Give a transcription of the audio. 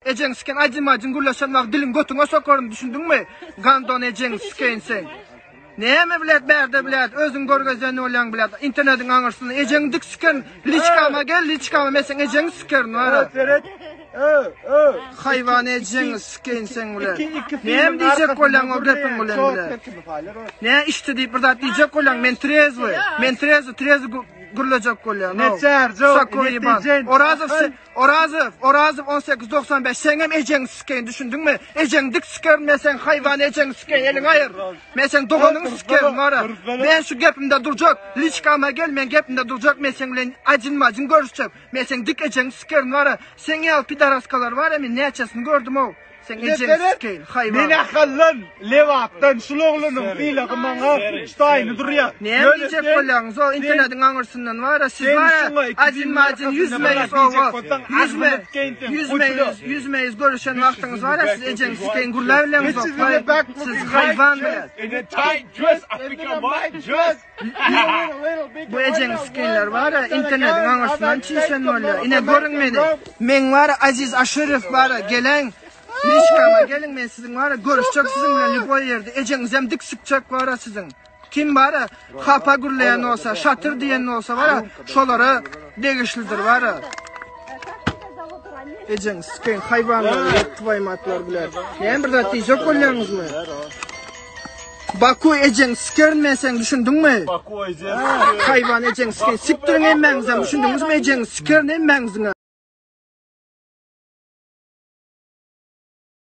Ejeň siken aýdym-aýdym gürleşen wagt diliň götüňe sokaryn düşündiňmi? Gandon ejeň sikeýin seň. Näme bilet bärde bilet özüň görgezen bolýaň bilet internetiň aňyrsynda ejeňi dik sikerin liçkama gel liçkama men seň ejeňi sikerin wara. Seret. Ö, ö. Haýwan ejeňi sikeýin seň bilen. Iki, iki Näme diýjek bolýaň o gepiň bilen bilet. Nä içdi diýip bir zat diýjek bolýaň men trezwy men trezwy trezwy gürlejek bolýan. Neçer, jo, Sakoý ýyban. Orazow sen Orazow, Orazow 1895 seňem ejeňi sikeýin düşündiňmi? Ejeňi dik sikerin men seň haýwan ejeňi sikeýin eliňi aýyr. Men seň doganyňy sikerin wara. Men şu gepimde durjak. Liçkama gel men gepimde durjak men seň bilen ajyn-majyn görüşjek. Men seň dik ejeňi sikerin wara. Seň ýaly pidaraskalar wara men näçesini gördüm-ow. Seň ejeňi sikeýin, haýwan. Men Ahaldan, Lebapdan, şul oglanyň sylagy maňa ştaýyny durýar. Näme diýjek bolýaňyz o internetiň aňyrsyndan bar-a siz bar-a ajyn-majyn ýüzme-ýüz owa ýüzme ýüzme-ýüz ýüzme-ýüz görüşen wagtyňyz bar-a siz ejeňi sikeýin gürläbileňizok siz haýwan bilen. Bu ejeňi sikeýinler bar-a internetiň aňyrsyndan çişen bolýar. Ine görüň meni. Meň bar-a Aziz Aşyrow bar-a geleň Liçkama geliň men siziň bar-a görüşjek siziň bilen lýuboý ýerde ejeňizem dik sikjek bar-a siziň. Kim bar-a hapa gürleýän bolsa şatyr diýen bolsa bar-a şolara degişlidir bar-a. Ejeňi sikeýin haýwanlar twaýmatlar bilen. Näme bir zat diýjek bolýaňyzmy? Baku ejeňi sikerin men seň düşündiňmi? Baku ejeňi Haýwan ejeňi sikeýin sikdiriň hemmäňizem düşündiňizmi ejeňi sikerin hemmäňiziňem.